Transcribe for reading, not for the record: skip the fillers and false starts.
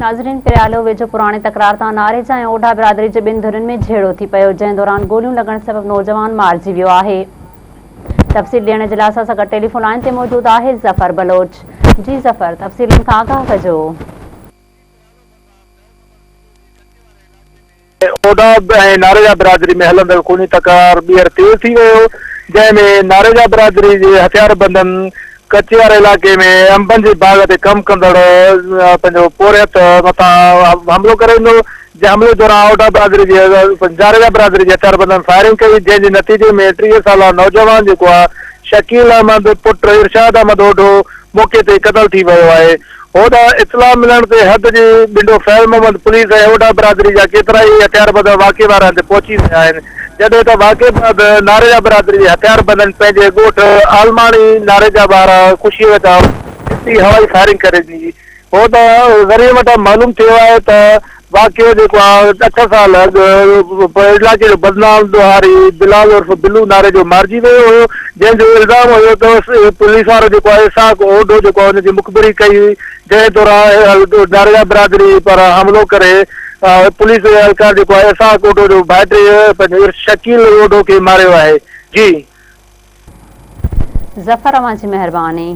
ناظرين پريالو ويجهو پراڻي تڪرار تان ناريجا ۽ اوڍا برادري جي ٻن ڌرين ۾ جهيڙو ٿي پيو جنهن دوران گوليون لڳڻ سبب نوجوان مارجي ويو آهي تفصيل ڏيڻ جي لاء اسان سان گڏ ٽيليفون لائين تي موجود آهي ظفر بلوچ جي ظفر تفصيلن کان آگاهه ڪجو. اوڍا ۽ ناريجا برادري ۾ هلندڙ خوني تڪرار ٻيهر تيز ٿي ويو، جنهن ۾ ناريجا برادري جي هٿياربندن ڪچي واري علائقي ۾ انبن جي باغ تي ڪم ڪندڙ پنهنجو پورهيت مٿان حملو ڪري ڏنو، جنهن حملي دوران اوڍا برادري جي ناريجا برادري جي هٿياربندن فائرنگ ڪئي، جنهن جي نتيجي ۾ 30 سالا نوجوان جيڪو آهي شڪيل احمد پٽ ارشاد احمد اوڍو موقعي تي قتل ٿي ويو آهي. هوڏانهن اطلاع ملڻ تي حد جي ٻنڊو فيض محمد پوليس ۽ اوڍا برادري جا ڪيترائي هٿياربند واقعي واري هنڌ پهچي ويا آهن، جڏهن ته واقعي بعد ناريجا برادري جي هٿياربندن پنهنجي ڳوٺ عالماڻي ناريجا ٻاهران خوشيء وچان ڦٽي هوائي فائرنگ ڪري ڏني. هوڏانهن ذريعن وٽان معلوم ٿيو آهي ته واقعو جيڪو آهي اٺ سال اڳ علائقي جو بدنام ڏوهاري بلال عرف بلو ناريجو مارجي ويو هيو جنهن جو الزام هيو ته پوليس وارو جيڪو آهي اسحاق اوڍو جيڪو آهي ان جي مخبري ڪئي هئي جنهن دوران ناريجا برادري پاران حملو ڪري پوليس اهلڪار جيڪو آهي اسحاق اوڍو جو ڀائٽي پنهنجو شڪيل اوڍو کي ماريو آهي جي. ظفر اوهان جي مهرباني.